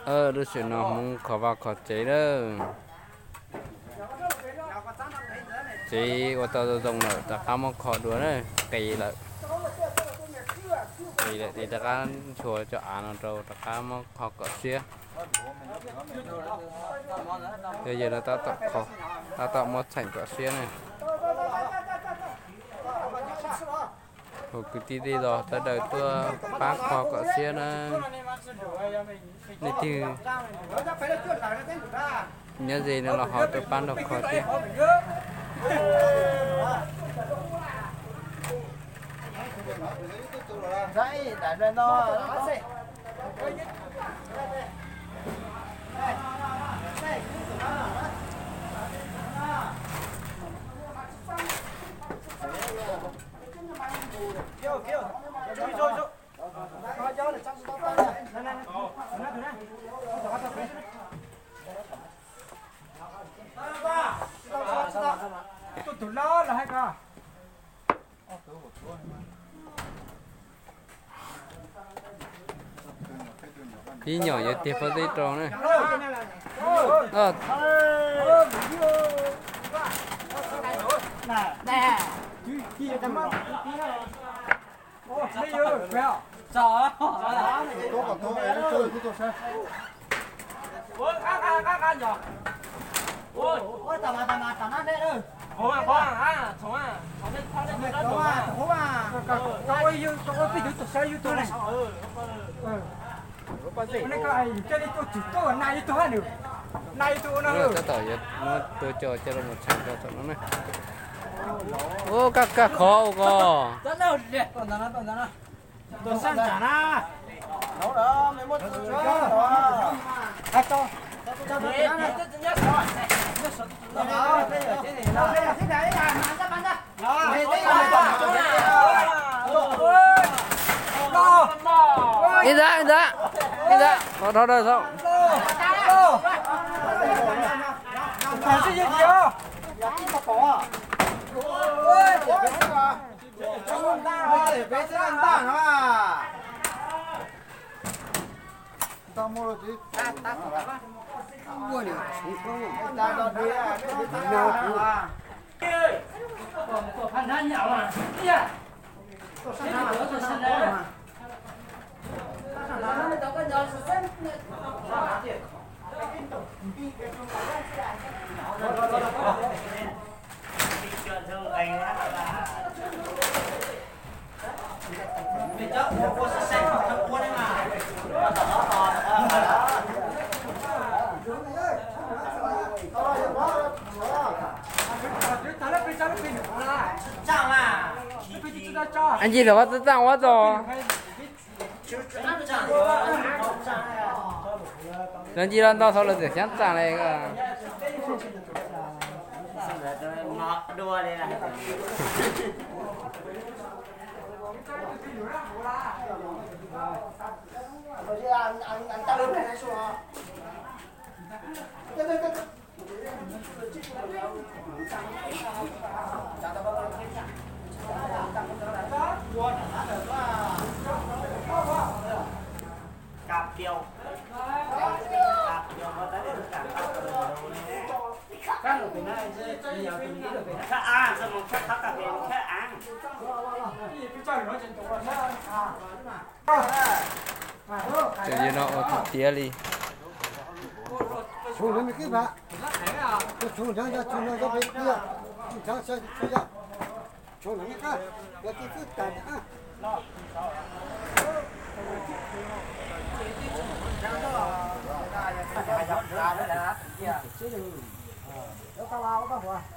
Lub sij hawm no Hmoob kho vaj kho tsev lawm. Tsev ua tau zoo lawm rov qab muab kho dua na, qis lawm. Qis lawm ces rov qab nchuav cov av no rau rov qab muab kho kom siab. Yog yawg no tab tom kho, tab tom muab txheem kom siab na. Hu kwv tij tij laug sawv daws tuaj pab kho kom siab na. Leej twg nyob ze no los ho tuaj pab nrog kho thiab. Ib nyom yuav tiag pob zeb rau na. Tab tom yuav muab tua coj coj los mus tshee rau tom no na. Ua kaj kaj khov ua ko. Ib ntag, ib ntag, ib ntag, los dhau dawm xwb. Ncig los txaj txaj ua tso. Lawv ncig los ntau thaum lawv txawm xyab txaj li. Cov yawg no ua tiav tiav li.